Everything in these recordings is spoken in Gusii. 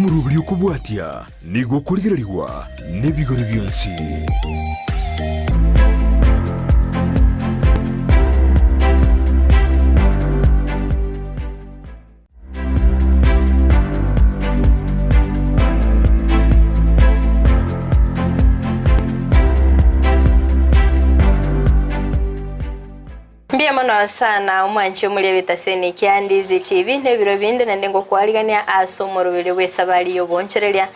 Omoroberi okobwatia nigo okorigererigwa nebigori bionsi. Mbuya mono sana omwanchi omoria b'etaseni kia Ndizi TV na ebiro binde naende ngokwarigania ase omoroberio bw'esabari y'obonchoreria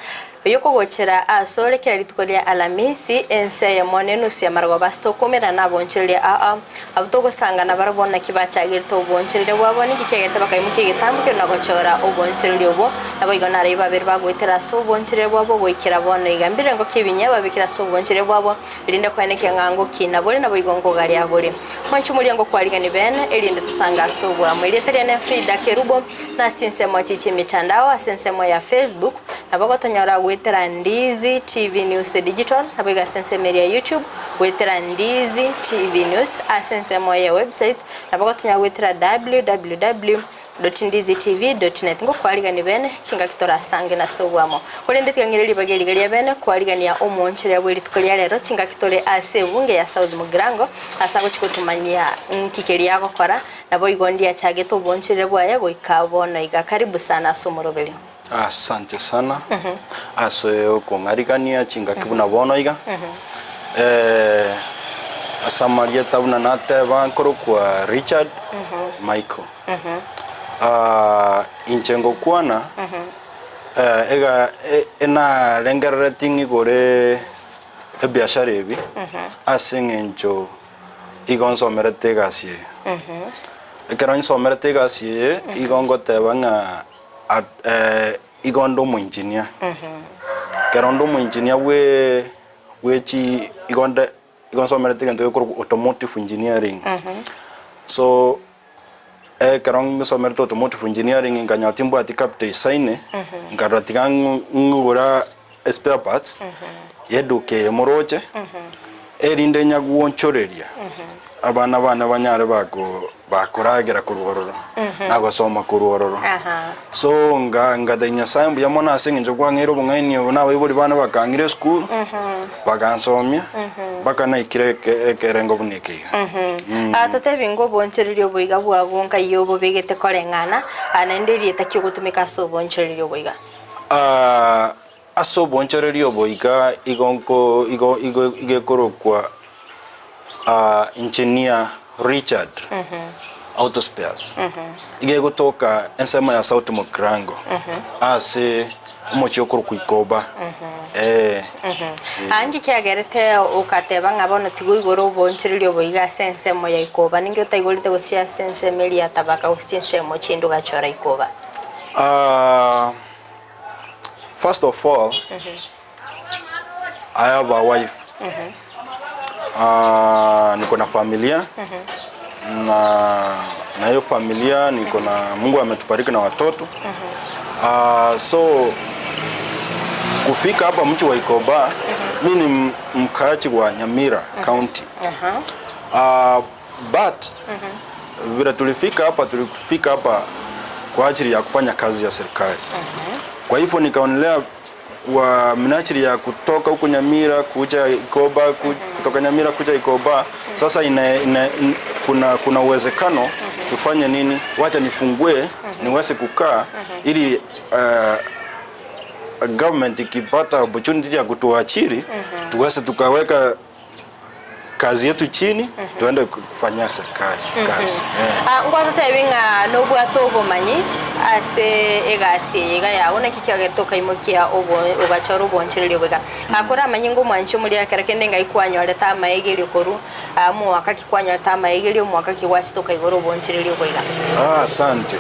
oyokogochera asore kera rituko ria Alamisi ense eyemo na enusu ya marogoba ase tokomerana na abonchoreria ao ao abwo togosanga nabarabwo naki bachagerete obonchoreria bwabo ninki kiagete bakaimokia egetambo keria na gochora obonchoreria obwo naboigo naria babere bagoetera ase obonchoreria bwabo goikera bono iga mbirengo ki ebinyia babekire ase obonchoreria bwabo Erinde koenekia ng'a ngokina bore naboigo nkogaria bore. Mwanche omoria ngokwarigani bene, erinde tosange ase oboamo. Erieta riane Frida Kerubo, na ase chinsemo echi chi'emitandao, ase ensemo ya Facebook, nabo gotonyora goetera Ndizi TV News Digital, naboigo ase ensemo eria ya YouTube, goetera Ndizi TV News, ase ensemo ye website, nabo gotonyora goetera www. Ndizitv.net Ngokwarigania bene chingaki torasange nase obwamo. Korende tiga ng'ire ribaga eriga ria bene kwarigania omoonchoreria bwe rituko ria rero chingaki tore ase ebunge ya South Mugirango ase agochia gotumanyia nki keria agokora naboigo ndiachagete oboonchoreria bwaye goika bono iga. Karibu sana ase omoroberio. Asante sana ase okong'arigania chingaki buna bono iga. Ase amarieta buna nateba nkorokwa Richard Michael. Inche ngokwana ega enarengereretie ng'igore ebiashara ebi ase eng'encho igo nsomerete egasi eye. Ekero nsomerete egasi eye igo ngoteba ng'a igo onde omoengineer, ekero onde omoengineer bwe bwe chi igo onde igo nsomerete egento gekorokwa automotive engineering, so ekero nsomerete automotive engineering nkanyora timbwati capital eisaine, nkarora tiga ng'igure espare parts ya eduka eye moroche, erinde nyaguonchoreria abana bane banyare bako bakoragera korwa ororo na gosoma korwa ororo. So nga ngatebia Nyasaye mbuya mono ase eng'encho kwang'eire obong'aini obo na abaibori bane bakang'ira esukuru, bagansomia mpaka naikire eke ekerengo buna eke iga. Ah, totebi ng'a obonchoreria oboiga bwago nkai obobegete koreng'ana, ah, naende erieta ki ogotumeka ase obonchoreria oboiga? Ah, ase obonchoreria obo iga igo nko igo igo igo ekorokwa ah, Engineer Richard Auto Spares. Iga egotoka ensemo ya South Mugirango ase omochie okorokwa Ikoba. Eh. Ah, nki kiagerete ogateba ng'a bono tiga oigore obonchoreria obo iga ase ensemo ya Ikoba? Ninki otaigorete gose ase ensemo eria ya Tabaka gose chinsemo chinde ogachora Ikoba? Ah, first of all, I have a wife. Ah, niko na familia na na hiyo familia niko na Mungu ametubariki na watoto. Ah, so kufika hapa mji wa Ikoba, mi ni m- mkaaji wa Nyamira County. Ah, but vile tulifika hapa tulifika hapa kwa ajili ya kufanya kazi ya serikali. Kwa hivyo nikaonelea kwa minajili ya kutoka huku Nyamira kuja Ikoba ku, kutoka Nyamira kuja Ikoba sasa ina, ina, in, kuna kuna uwezekano tufanye nini, wacha nifungue niweze kukaa ili uh, government ikipata opportunity ya kutuajiri tuweze tukaweka kazi yetu chini tuende kufanyia serikali kazi eh. Ah, ngwatotebi ng'a nobwate obomanyi ase egasi eye iga yago naki kiagerete okaimokia obo ogachora obonchoreria obo iga. Ah, koramanye ng'a omwanchi omoria ekero kende ng'ai kwanyorete amaegerio korwa ah, omwaka ki kwanyorete amaegerio omwaka ki gwachete okaigora obonchoreria obo iga. Ah, asante.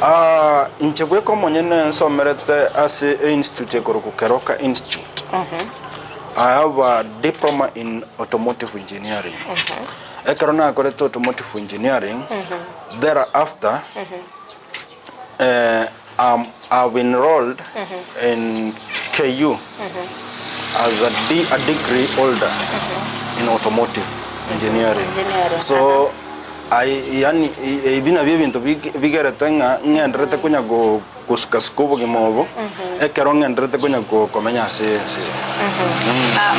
Ah, inche bweka omonyene nsomerete ase einstitute ekorokwa Keroka Institute. I have a diploma in automotive engineering. Ekero nakorete automotive engineering, thereafter, eh, um, I've enrolled in KU as a, D, a degree holder in automotive engineering. Engineering, So, I, yani, ebi nabio ebinto big- bigerete ng'a ng'enderete konya go. gosukasuka obogima obo, ekero ng'enderete konya komenya ase ense eye.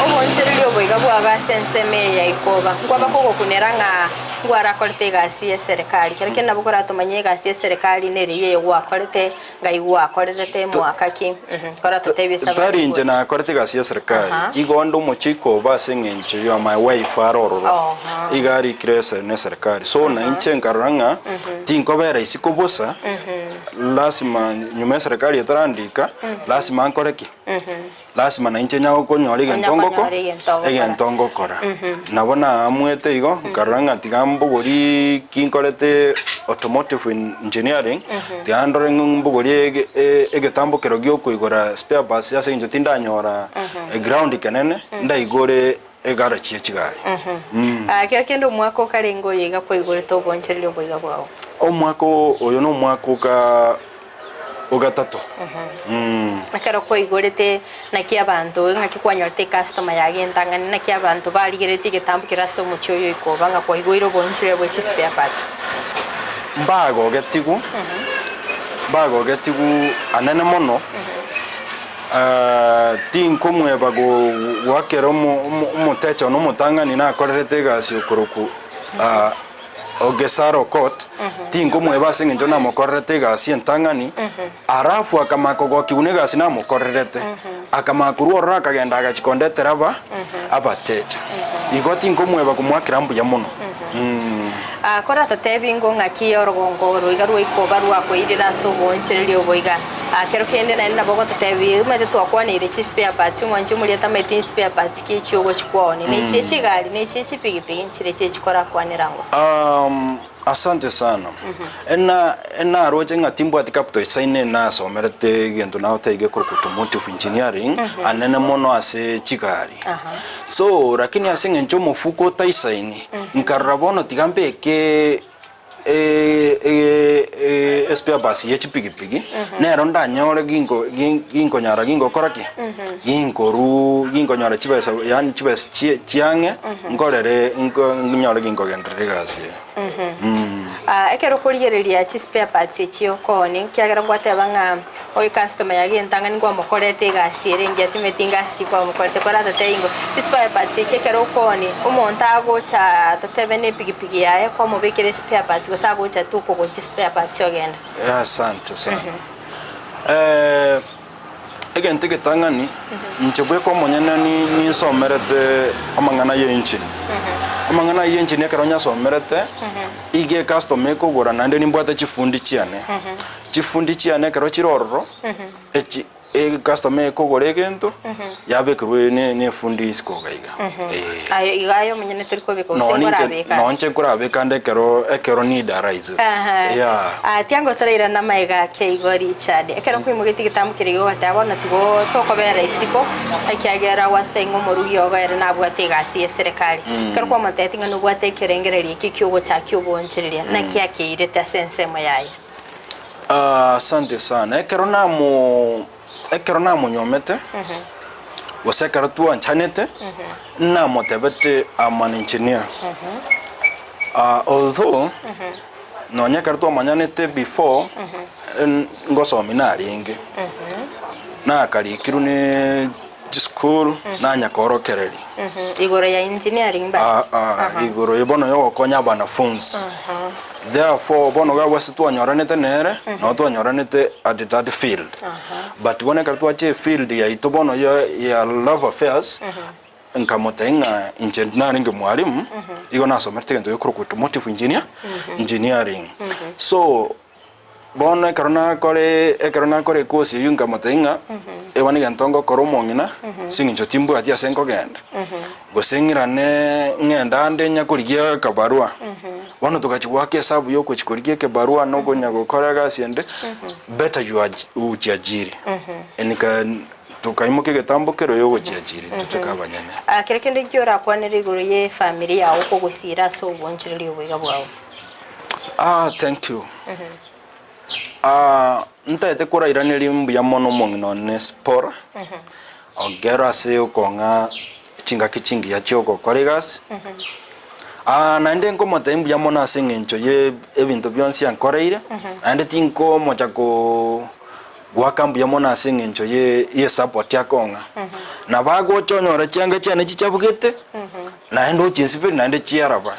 Oboonchoreria obo iga bwaba ase ensemo eye ya ikoba, nkwaba kogokunera ng'a ngwarakorete egasi y'eserekari. Kero kende nabo koratomanye egasi y'eserekari neriya eye gwakorete, ng'ai gwakorerete, mwaka ki, koratotebie ase abare Tari inche gocha. nakorete egasi y'eserekari, Aha. igo onde omochie ikoba ase eng'encho ya my wife are ororo, Oho. iga arikire ese neserekari. So na inche nkarora ng'a tinkobera isiko bosa, Lasima nyuma eserekari etarandika, lasima nkore ki? Lasima nainche nyare konyora egento Onya ngoko konyora egento ogokora. egento ngokora. Nabo naamwete igo, nkarora ng'a tiga mbogorie ki nkorete automotive engineering, tiga ndore ng'a mbogorie ege egetambo kero gia okoigora spare parts ase eng'encho tindanyora eground kenene, ndaigore egarage ye chigari. Kero kende omwaka okarenge oyo iga kwaigorete obonchoreria oboiga bwao. Omwaka oyo nomwaka oka ogatato. Ekero kwaigorete naki abanto ng'aki kwanyorete ecustomer yaye entang'ani naki abanto barigeretie egetambo kere ase omochie oyo oikoba ng'a kwaigoire obonchoreria bwe chispare parts. Mbagogetigwe, mbagogetigwe anene mono. Tinkomweba goakera omotecha one omotang'ani nakorerete egasi okorokwa Ogesaro Court, tinkomweba ase eng'encho namokorerete egasi entang'ani, alafu akamanya kogokigwa negasi namokorerete, akamanya korwa ororo akagenda agachia kondetera aba abatecha. Igo tinkomweba komoakera mbuya mono. Koratotebi ng'o ng'aki orogongo oro iga rwaikoba rwakoirire ase oboonchoreria obo iga. Kero kende naende nabo ogototebia, omanyete twakwaneire chi spare parts, omwanchi omoria tamanyeti spare parts ki echio ogochi kwaonia, ne echie chigari, ne echie chipigipigi nchire chie chikorakwanera ng'o. Asante sana. Ena enaroche ng'a timbwati capital esaine nasomerete egento nagotebia gekorokwa automotive engineering anene mono ase chigari. So lakini ase eng'encho omofuko otaisaini, nkarora bono tiga mbeke espare parts ye chipigipigi, nero ndanyore ginko ginkonyara ginkokora ki? Ginkoruu ginkonyora chibesa yaani chibesa chie chiang'e, nkorere nko nyore ginkogenderera egasi eye. Ekero okorigereria chispare parts echi okoonia, ekiagera gwateba ng'a oye customer yago entang'ani nkwamokorete egasi ere engiya timanyeti ngasi ki kwamokorete koratotebie ingo chispare parts echi ekero okoonia, omonto agocha totebe na epigipigi yaye kwamobekera espare parts gose agocha tu okogora chispare parts ogenda. Asante sana. Egento egetang'ani, inche bweka omonyene ninsomerete amang'ana ye engine. Amang'ana ye engine ekero nyasomerete, iga ecustomer ekogora naende nimbwate chifundi chiane. Chifundi chiane ekero chire ororo, echi ecustomer ekogora egento, yabekerwa ne ne efundi isiko iga iga, eh. Aye iga aye omonyene tori kobeka gose Nonye inche nkorabeka? nonye inche nkorabeka ande ekero ekero need arises, yeah. Ah, tiango torairana amaiga ake igo Richard. Ekero kwaimogetie egetambo keria igo ogateba bono tigo tokobera isiko ekiagera gwatotebia ng'a omorugi ogo ere nabwate egasi y'eserekari. Ekero kwamotebetie ng'a nobwate ekerengererio eke kiogochakia oboonchoreria, naki akeirete ase ensemo yaye? Ah, asante sana. Ekero namo ekero namonyomete, gose ekero twanchanete, namotebete I'm an engineer. Ah, although, nonya ekero twamanyanete before, ngosomia narenge, nakarikirwe ne chisukuru, nanya koorokereria. Igoro ya engineering ba? Ah, ah, igoro ye bono yogokonya abanafunzi. Therefore, bono iga ase twanyoranete nere, nabo twanyoranete at that field. But bono ekero twacha efield yaito bono ya ya love affairs, nkamotebia ng'a inche narenge mwalimu, igo nasomerete egento gekorokwa automotive engineer, engineering. So, Bono ekero nakore ekero nakora ekosi eyio nkamotebia ng'a eba negento ngokora omong'ina ase eng'encho timbwati ase nkogenda, gose ng'irane ng'ende ande nya korigia akabarua. Bono togachia goaka esabu ya ogochia korigia ekebarua na okonya gokora egasi ende, better you aji ujiajiri. Nika tokaimoka egetambo kero ya ogochiajiri intwe toka abanyene. Kero kende inki orakwanere igoro ye efamiri yago kogosiira ase obonchoreria oboiga bwao? Ah, thank you. Ah, ntaete korairaneria mbuya mono omong'ina one Sipora, ogero ase okong'a chingaki chingiya chia ogokora egasi. Ah, naende nkomotebia mbuya mono ase eng'encho ye ebinto bionsi ankoreire, naende tinkomocha ko. Goaka mbuya mono ase eng'encho ye yesupport akong'a. Nabo agocha onyore chianga chiane chichabugete, naende ochinsiberi naende chiaraba.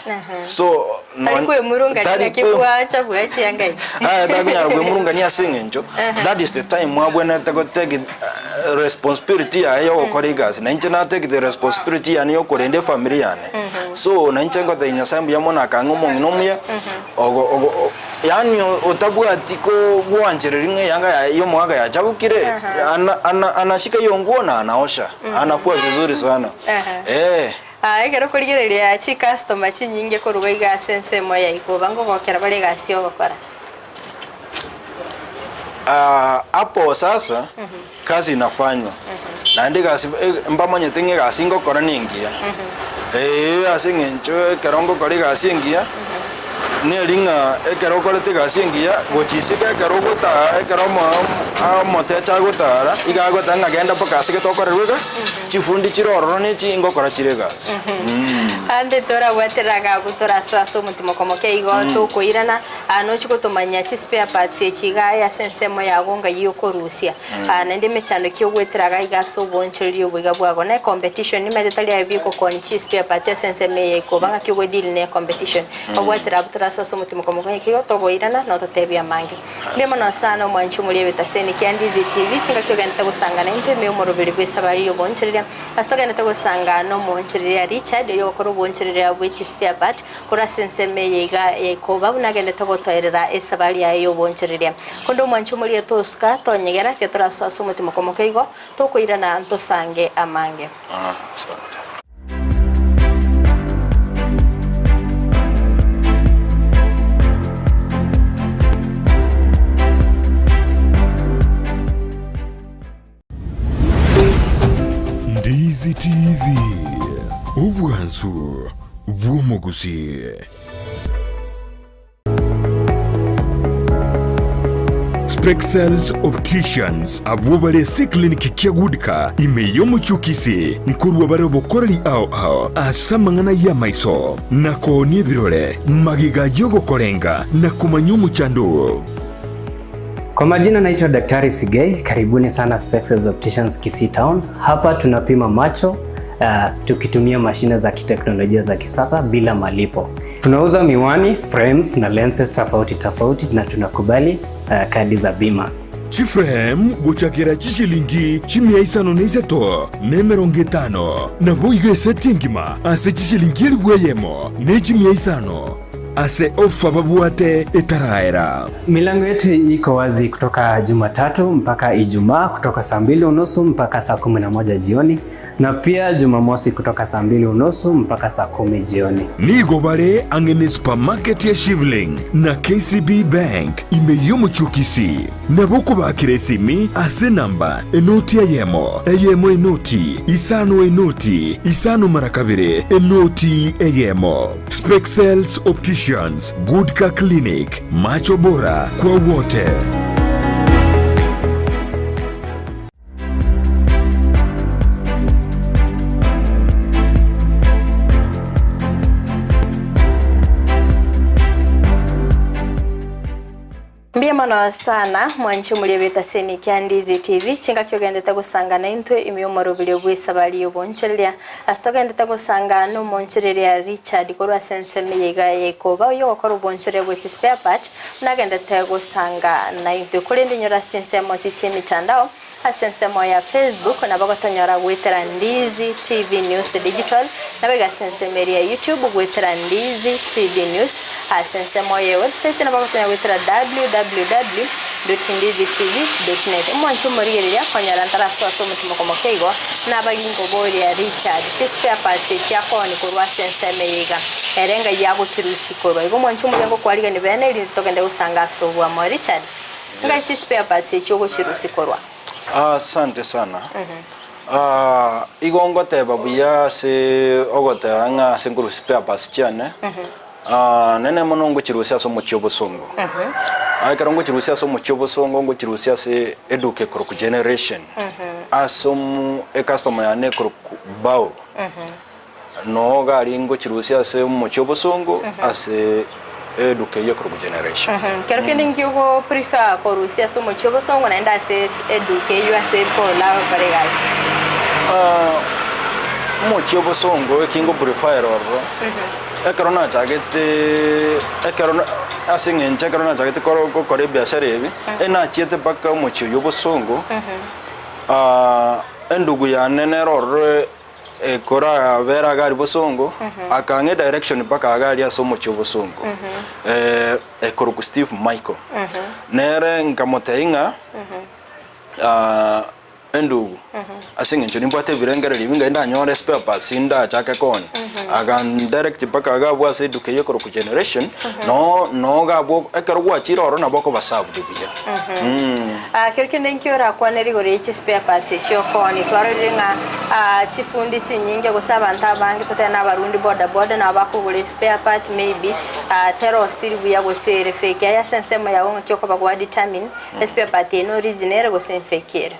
So Tari non- kwemurungania tari ng'aki kwe- gwachabua chianga echi. Aye takonyara kwemurungania ase eng'encho, that is the time mwabwenerete go take responsibility yaye ya ogokora egasi. Na inche na take the responsibility yane ya okorenda efamiri yane. So na inche ngotebia Nyasaye mbuya mono akang'a omong'ina omuya, ogo ogo o yaani otabwati ko gwanchereria ng'a eyanga yaye ya omogaka yachabukire, ana ana anashika hiyo nguo na anaosha, anafua vizuri sana eh. Aa, ekero okorigereria chicustomer chinyinge korwa iga ase ensemo ya igoro, nkogokera bare egasi yogokora. Hapo sasa kazi inafanywa naende egasi mbamanyete ng'a egasi ngokora na engiya eh ase eng'encho ekero ngokora egasi engiya neri ng'a ekero okorete egasi engiya gochisika ekero ogotara ekero omo omotecha agotara iga agoteba ng'a genda mpaka ase gete okorerwe iga chifundi chire ororo na echi ngokora chire egasi. Ande torabwaterera iga abwo torasoe ase omotimoko moke igo tokoirana. Aa nochie gotomanya chi spare parts echi iga aye ase ensemo yago ngai okorusia. Aa naende emechando ki ogwetera iga iga ase oboonchoreria obo iga bwago. Na ecompetition nimanyete tari aye buya ogokoni chi spare parts ase ensemo eye ikoba ng'aki ogo deal ne ecompetition. Obwatera abwo torasoe ase omotimoko mokonye ki igo togoirana nototebie amange. Mbuya mono sana omwanchi omoria ebitaseni kia Ndizi TV chingaki ogendete gosanga naintwe ime omoroberi bw'esabari y'oboonchoreria. Ase togendete gosanga nomoonchoreria Richard oyogokora oboonchoreria bwe chi spare part Korwa ase ensemo eye iga yaikoba buna agendete gotoerera esabari yaye y'obonchoreria. Konde omwanchi omoria tosuka, tonyegera, tiga torasoa ase omotimoko omoke igo, tokoirana ntosange amange. Asante. Ndizi TV, obwansu bw'omogusii. Spexels Opticians abwo bare ase eclinic kia Goodcar ime y'omochie o Kisii nkorwa bare obokoreri ao ao ase amang'ana y'amaiso na koonia ebirore magega y'ogokorenga na komanya omochando oo. Kwa majina naitwa Daktari Sigei, karibuni sana Spexels Opticians Kisii Town. Hapa tunapima macho tukitumia mashine za kiteknolojia za kisasa bila malipo. Tunauza miwani, frames na lenses tofauti tofauti na tunakubali kadi za bima. Chiframe gochakera chishilingi chimia isano na isato na emerongo etano, naboigo eseti engima ase chishilingi elifu eyemo ne chimia isano. Ase ofa babwate etaraera. Milango yetu iko wazi kutoka Jumatatu mpaka Ijumaa kutoka saa mbili unusu mpaka saa 11 jioni na pia Jumamosi kutoka saa mbili unusu mpaka saa 10 jioni. Nigo bare ang'e ne supermarket ya Shivling na KCB Bank ime y'omochie o Kisii. Nabo okobakera esimi ase enamba enoti eyemo, eyemo enoti, isano enoti, isano mara kabere, enoti eyemo. Spexels Opticians, Goodcar Clinic, macho bora kwa wote. Mbuya mono sana mwanche omoria b'etaseni kia Ndizi TV, chingaki ogendete gosanga naintwe ime y'omoroberio bw'esabari y'obonchoreria. Ase togendete gosanga nomonchoreria Richard korwa ase ensemo eye iga ya Ikoba, oyio ogokora obonchoreria bwe chispare part, buna agendete gosanga naintwe. Korende inyora ase chinsemo echi chi'emitandao, Ase ensemo ya Facebook nabo gotonyora goetera Ndizi TV News Digital, nabo iga ase ensemo eria ya YouTube goetera Ndizi TV News. Ase ensemo ye website nabo gotonyora goetera www.ndizitv.net. Omwanche omorigereria konyora ntarasoa ase omotimoko moke igo, nabagi nkoboria Richard chispare parts echi akooni korwa ase ensemo eye iga ere ngai agochirusia korwa. Igo omwanche omoria ngokwarigani bene erinde togende gosanga ase oboamo. Richard. Ngai chi spare parts echi ogochirusia korwa. Asante sana. Ah, igo ngoteba buya ase ogoteba ng'a ase nkorusia spare parts chiane, ah, nene mono ngochirusia ase omochie obosongo. Ah, ekero ngochirusia ase omochie obosongo, ngochirusia ase eduka ekorokwa Generation, ase omo ecustomer yane ekorokwa Bao. Noo gari ngochirusia ase omochie obosongo ase. Eduka eyio ekorokwa Generation. Kero kende inki ogo prefer korusia ase omochie obosongo naende ase eduka eyio ase Paul agokora egasi? Omochie obosongo eki ngo prefer ororo, ekero nachagete ekero ase eng'encho ekero nachagete koro gokora ebiashara ebi, enachiete mpaka omochie oyio obosongo, endugu yane nere ororo Ekorabera iga aria bosongo, akang'a edirection mpaka iga aria ase omochie o bosongo, ekorokwa Steve Michael. Nere nkamotebia ng'a endugu, ase eng'encho nimbwate ebirengererio ebi ngai ndanyore spare parts ndachake koonia, agandirect mpaka iga abwo ase eduka eywo ekorokwa Generation, no no iga abwo ekero gwachire ororo nabo okoba served buya. Kero kende inki orakwane rigoro rie chispare parts echi okoonia? Twarorire ng'a chifundi chinyinge gose abanto abange totebe na abarundi boda boda nabo bakogora espare part maybe terosiri buya gose ere fake. Aye ase ensemo yago ng'aki okoba gwa determine espare part eye ne original ere gose enfake ere?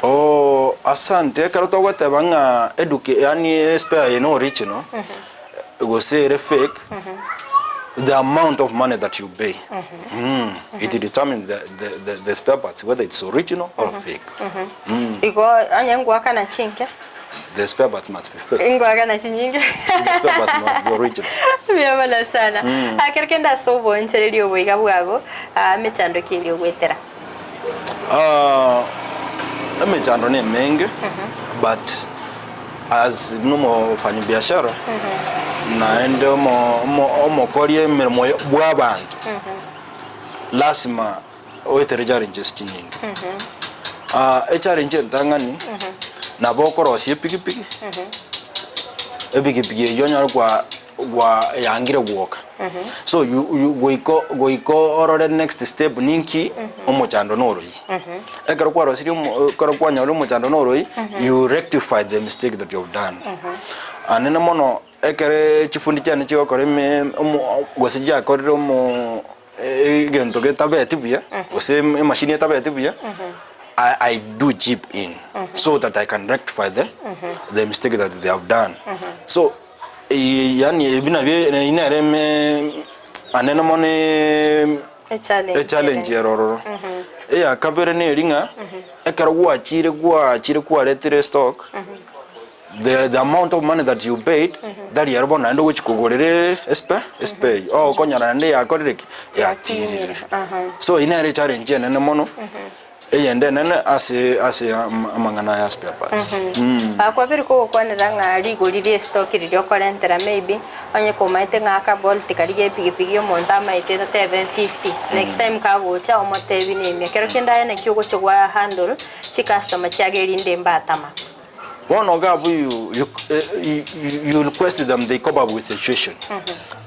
Oo asante, ekero togoteba ng'a eduka yaani espare eye ne original gose ere fake, the amount of money that you pay it determine the the the the spare parts whether it's original or fake. Igo onye ngoakana chinke? The spare parts must be fake. Ngoakana chinyinge? The spare parts must be original. Mbuya mono sana. Ekero kende ase obonchereri oboiga bwago, emechando ki eria ogoetera? Emechando nemenge but as buna omofanyabiashara naende omo omo omokori emeremo bwa abanto lasima oetere challenges chinyinge. Echallenge entang'ani nabo okorosia epikipiki, epikipiki eywo onyore kwa gwa yangire gwoka so you you goika goika orore next step ninki omochando noroyi. Ekero kwarosirie omo ekero kwanyorire omochando noroyi you rectify the mistake that you have done. Anene mono ekere chifundi chiane chigokora eme omo gose chiakorire omo egento getabeti buya gose emashini etabeti buya I I do chip in so that I can rectify the the mistake that they have done. So Yaani ebi nabio eyio nere ime anene mono Echallenge echallenge ere ororo. Eya kabere neri ng'a ekero gwachire gwachire kwaretire stock, the the amount of money that you paid, tari ero bono naende ogochi kogorera espe espare eyio, ogokonyora naende yakorire ki? Yatirire. So eyio nere echallenge enene mono. Eyende enene ase ase amang'ana aya spare parts. Kwabere kogokwanera ng'a rigori rie stock riria okorentera maybe onye komaete ng'a akabolt karia ga epigipigi omonto amaete totebe 50 next time kagocha omotebi na emia. Kero kende aye naki ogocha gwa handle chicustomer chiago erinde mbatama. Bono iga abwo you you you request them they cope up with the situation.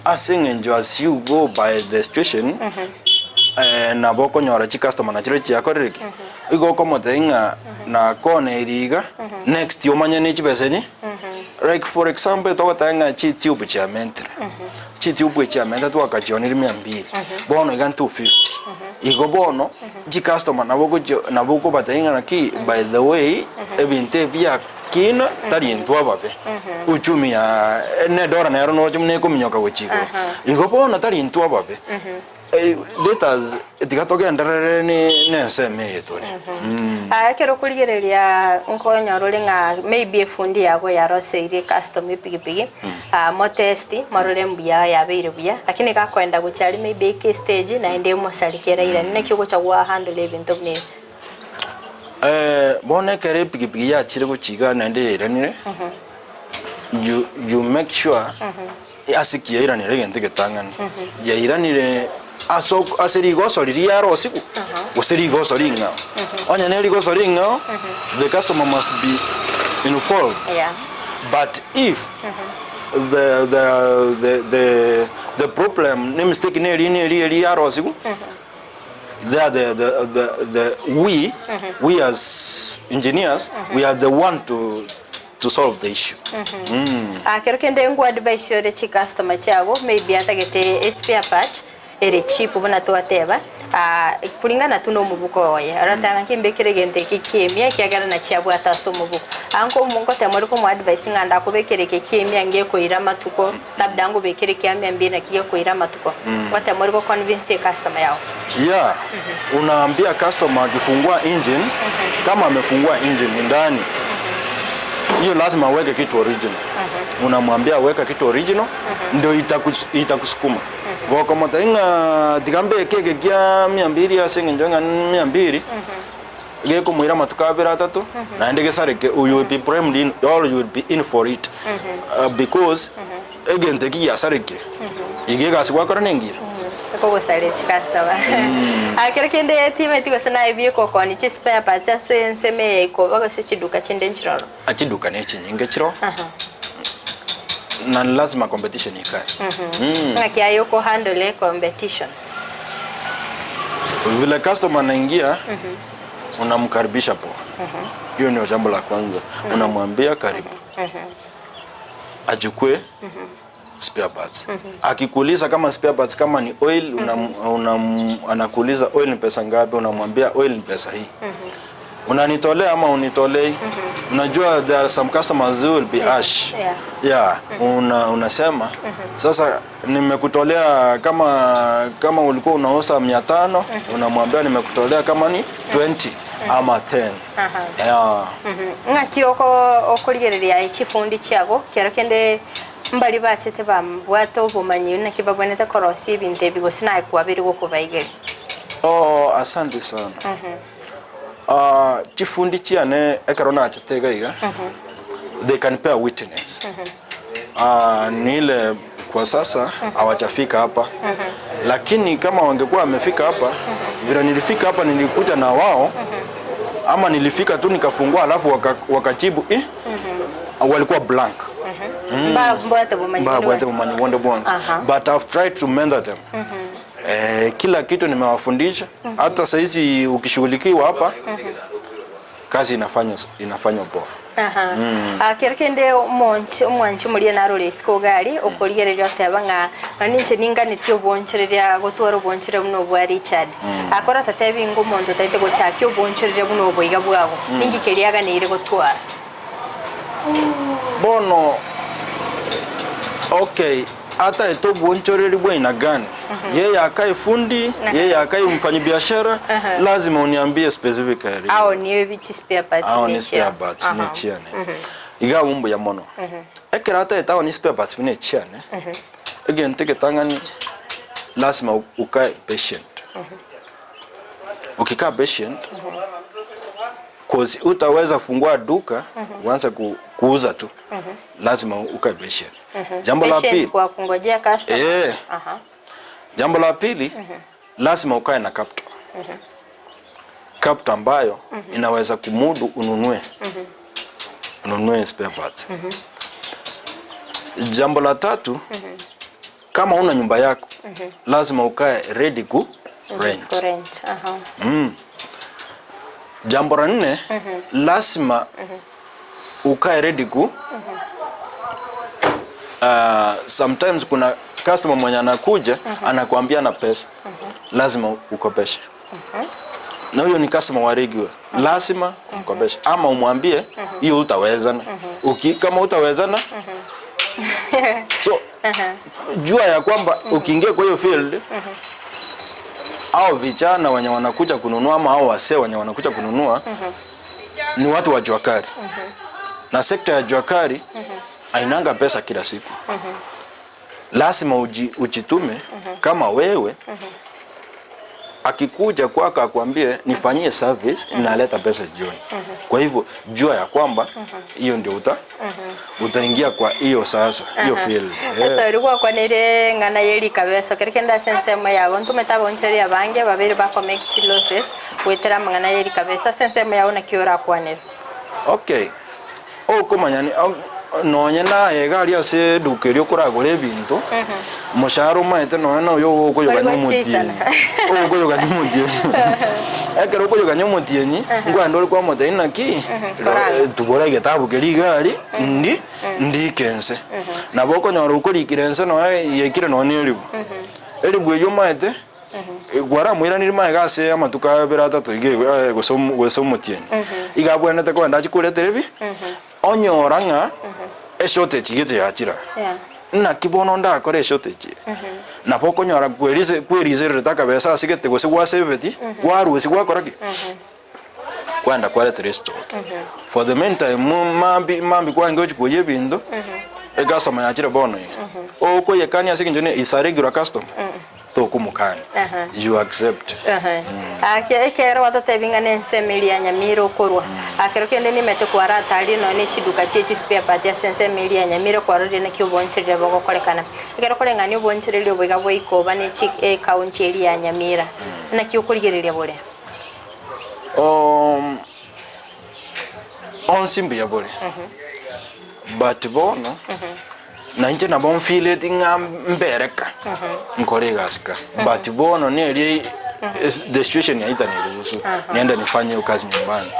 Ase eng'encho as you go by the situation, nabo okonyora chicustomer nachirechio chiakorire ki? Igo okomotebia ng'a nakoneiri iga, next omanye ne chibesa enyinge. Like for example togoteba ng'a chitube chiamentire, chitube echi chiamentire twakachioniri mia mbili, bono iga 250. Igo bono. Chicustomer nabo ogochia nabo okobatebia ng'a naki by the way ebinto ebi biakina tari intwe ababe. Uchumi ya ne edora nero noche buna ekominyoka gochia igoro. Igo bono tari intwe ababe. Let us tiga togenderere ne ne ensemo eye tore. Aya ekero okorigereria nkonyora ore ng'a maybe efundi yago yaroseirie ecustomer epigipigi. Motesti, morore mbuya yabeire buya, lakini gakoenda gochia aria maybe aike estage naende omosareke erairane, naki ogocha gwa handle ebinto buna ebi? Bono ekero epikipiki yachire gochia igaa naende yairanire, you you make sure ase ki yairanire egento egetang'ani, yairanire ase ok ase rigoso riria yarosigwa gose rigoso ring'ao. Onye ne rigoso ring'ao, the customer must be involved. Yeah. But if the the the the the problem ne mistake neri neri eri yarosigwa, there the the the the we we as engineers we are the one to to solve the issue. Ah, kero kende ngwa advice ore chicustomer chiago maybe atagete espare part. Ere cheap buna twateba, kulingana tu nomobuko oye. Oroteba ng'a nki mbekere egento eke ki'emia ekiagera nachi abwate ase omobuko. Aa nko ngotema ore komo advise ng'a ndakobekera eke ki'emia ngekoira amatuko, labda ngobekere ekia mia mbiri naki gekoira amatuko. Ngotema ore go convince ecustomer yago. Yeah, unaambia customer akifungua engine, kama amefungua engine ndani, hiyo lazima aweke kitu original. Unamwambia weka kitu original, ndio itakus, itakusukuma. Gokomotebia ng'a tiga mbeke eke kia mia mbiri ase eng'encho ng'a mia mbiri, gekomoira amatuko abere atato, naende gesareke, you will be blamed in or you will be in for it because egento eki giasarekire, iga egasi gwakora nengiya. Ekogosaria chicustomer. Ah, kero kende timeti gose naye biegokonia chi spare parts ase ensemo eye ya ikoba gose chiduka chinde nchiroro. Chiduka ne chinyinge chiroo. Na ni lazima competition ikae. Ng'aki aye oko handle competition? Vile customer anaingia unamkaribisha poa. Hiyo ndio jambo la kwanza. Unamwambia karibu. Achukue spare parts. Akikuuliza kama spare parts kama ni oil unam, unam, anakuuliza oil ni pesa ngapi, unamwambia oil ni pesa hii. Unanitolea ama unitolei? Unajua there are some customers who will be harsh. Yeah. Yeah, una, unasema sasa nimekutolea kama kama ulikuwa unauza 500 unamwambia nimekutolea kama ni 20 ama 10. Aha. Yeah. Ng'aki oko okorigereria chifundi chiago kero kende Mbaria bachete bambwate obomanyi naki babwenerete korosia ebinto ebi gose naye kwabeire gokobaigeria. Oh, asante sana. Ah, chifundi chiane ekero nachete iga iga, they can bear witness. Ah, ni ile kwa sasa hawajafika hapa lakini kama wangekuwa wamefika hapa vile nilifika hapa nilikuja na wao ama nilifika tu nikafungua alafu waka- wakajibu eh, walikuwa blank Mbabwate bomanyi bonde mbabwate bwonsi. bomanyi bonde bwonsi Aha. but I've tried to mentor them eh, kila kitu nimewafundisha hata saizi ukishughulikiwa hapa kazi inafanywa inafanywa poa Aha. Ah, kero kende omonche omwanchi omoria narore isiko iga aria, okorigereria oteba ng'a nonye ninche ninganetie obonchoreria gotwara obonchoreria buna obwa Richard. Akore otatebi ng'a omonto otaete gochakia obonchoreria buna obo iga bwago, ninki keria aganeire gotwara? Bono okay ataete obwonchoreri bwa aina gani? Yeye akae fundi, yeye akae mfanyibiashara, lazima uniambie specifically. Ao niyo ebi chi spare parts Ao ni ne spare chiane. parts Aha. ne chiane. Iga abwo mbuya mono. Ekero ataete ao ni spare parts buna echiane, egento egetang'ani lazima ukae patient. Ukikaa patient, Cause utaweza fungua duka uanze ku, kuuza tu lazima ukae patient. Jambo la Patient pili kwa kungojea customer. eh, Aha. jambo la pili lazima ukae na capital. Capital ambayo inaweza kumudu ununue ununue spare parts. Jambo la tatu kama una nyumba yako lazima ukae ready ku rent. Ku rent. Aha. Jambo la nne lazima ukae ready ku uh, sometimes kuna customer mwenye anakuja anakuambia na pesa lazima ukopeshe na huyo ni customer wa regular lazima umkopeshe ama umwambie hiyo utawezana Uki, kama utawezana so jua ya kwamba ukiingia kwa hiyo field au vijana wenye wanakuja kununua ama au wasee wenye wanakuja kununua ni watu wa jua kali na sekta ya jua kali hainanga pesa kila siku lazima uji, ujitume kama wewe akikuja kwako akwambie nifanyie service naleta pesa jioni. Kwa hivyo jua ya kwamba hiyo ndio uta utaingia kwa hiyo sasa hiyo field. Ase Eh. oria gwakwanire eng'ana ye rikabeso kere kende ase ensemo yago ntomete abaonchoreri abange babere bako make chilosses goetera amang'ana ye rikabeso ase ensemo yago naki orakwanere. Okay. Okomanya ni nonye naye iga aria ase eduka eria okoragora ebinto, omoshahara omaete nonye na oyo okoyogania Ori omotienyi, gochiisana. okoyogania omotienyi. Ekero okoyogania omotienyi, nkogenda ore kwamotebia naki, Koranga. tugore egetabu keria iga aria, ndi ndike nse. Nabo okonyora okorikire nse nonye yaikire nonye na eribu. Eribu eyio omaete, kwaramoiranirie magega ase amatuko abere atato iga eh, gose omo- gose omotienyi. Iga abwenerete kogenda achie koretera ebi, onyora ng'a eshortage gete yachira. Yeah. Naki bono ndakore eshortage eye? Nabo okonyora kwerise kwerisererete akabesa ase gete gose gwasebeti, gwarusia gwakora ki? Kwaenda kwaretera estock. For the meantime mambi mambi kwange gochia koyia ebinto, ecustomer yachire bono iga. Okoyekania ase eng'encho ne is a regular customer, tokomokania, you accept. Ekero gwatotebia ng'a nensemo eria ya Nyamira okorwa, kero kende nimete kwaratarie nonya ne chiduka chie chispare part ase ensemo eria ya Nyamira kwarorire naki obonchoreria bogokorekana. Ekero koreng'ania obonchoreria obo iga bwaika oba ne chi ecounty eria ya Nyamira, naki okorigereria bore? Onsi mbuya bore, but bono nainche nabo nfeeleti ng'a mbereka nkore egasi ka, but bono neria the situation haitaniruhusu niende nifanye hiyo kazi nyumbani.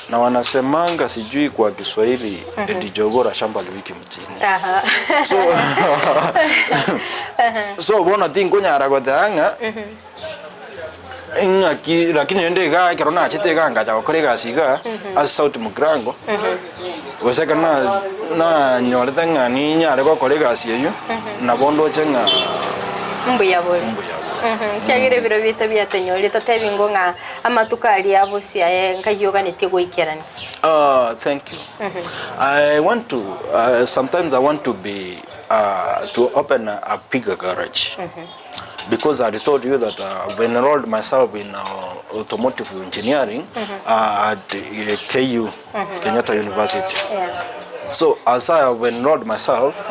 Na wanasemanga sijui kwa Kiswahili eti jogoo la shamba haliwiki mjini. So so bono tinkonyara goteba ng'a Ing'aki, lakini rende igaa ekero nachete igaa ngacha gokora egasi igaa ase South Mugirango, gose ekero na nanyorete ng'a ninyare gokora egasi eywo, nabo ndoche ng'a Mbuya bore. mbuya bore. Ekiagera ebiro biaito biatonyorire totebi ng'o ng'a amatuko aria abosio aye nkai oganetie goikerania. Ah, thank you. I want to, uh, sometimes I want to be, uh, to open a, a bigger garage. Because I had told you that uh, I've enrolled myself in uh, automotive engineering uh, at uh, KU, Kenyatta University. Yeah. So as I have enrolled myself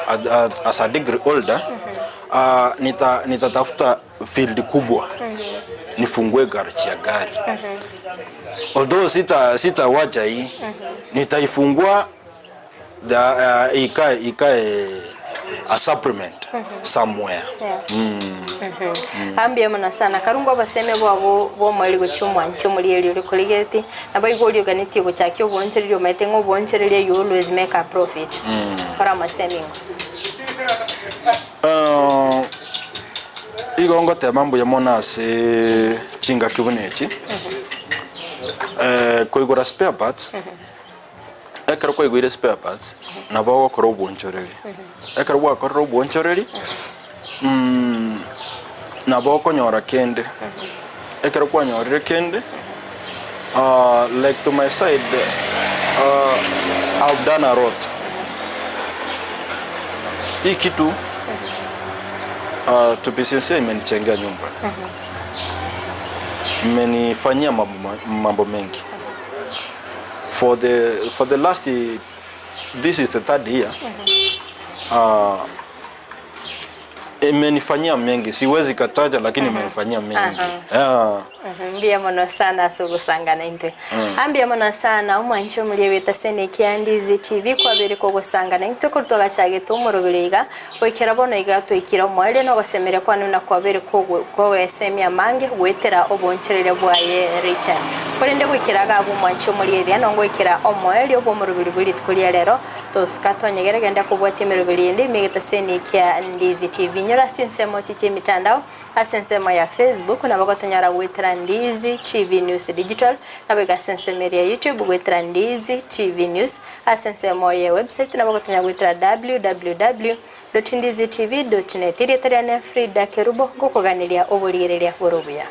at, at, as a degree holder, uh, nita nitatafuta field kubwa nifungue garage ya gari. Although sita sitawacha hii nitaifungua the, uh, ikae ikae a supplement somewhere. Yeah. Mbuya mono sana. Karungu oboseme bwabo bw'omoerio gochia omwanchi omorierio ore korigeti, naboigo oria oganetie gochakia obonchoreria omanyete ng'a obonchoreria you always make a profit. Kora amasemi ng'o. Uh, igo ngoteba mbuya mono ase chingaki buna echi eh, koigora spare parts Ekero kwaigwire spare parts, nabo ogokora obwonchoreri. Ekero gwakorire obwonchoreri, nabo okonyora kende. Ekero kwanyorire kende, like to my side, I've done a lot. Hii kitu, to be sincere imenichengea nyumba. Imenifanyia mambo mambo mengi. For the for the last this is the third year uh, imenifanyia mengi, siwezi kataja lakini imenifanyia mengi yeah. Mbuya mono sana ase ogosangana intwe. Mbuya mono sana omwanchi omoria bweta Seneki ya Ndizi TV kwabeire kogosangana intwe korwa twagachagete omorobere iga goikera bono iga twaikire omoerio na ogosemeria kwane buna kwabeire kogoesemia amange goetera obonchoreria bwaye Richard. Korende goikera iga abwo omwanchi omoria eria nongoikera omoerio bw'omoroberi bwe rituko ria rero tosuka twanyegere genda kobwatia emeroberi ende ime egetaseni kia Ndizi TV. Nyora ase chinsemo chi chi'emitandao ase ensemo ya Facebook nabo gotonyora goetera Ndizi TV News Digital naboigo ase ensemo eria ya YouTube goetera Ndizi TV News Ase ensemo ye website nabo gotonya goetera www dot ndizitv dot net. Erieta riane Frida Kerubo, ngokoganeria oborigereria bore obuya.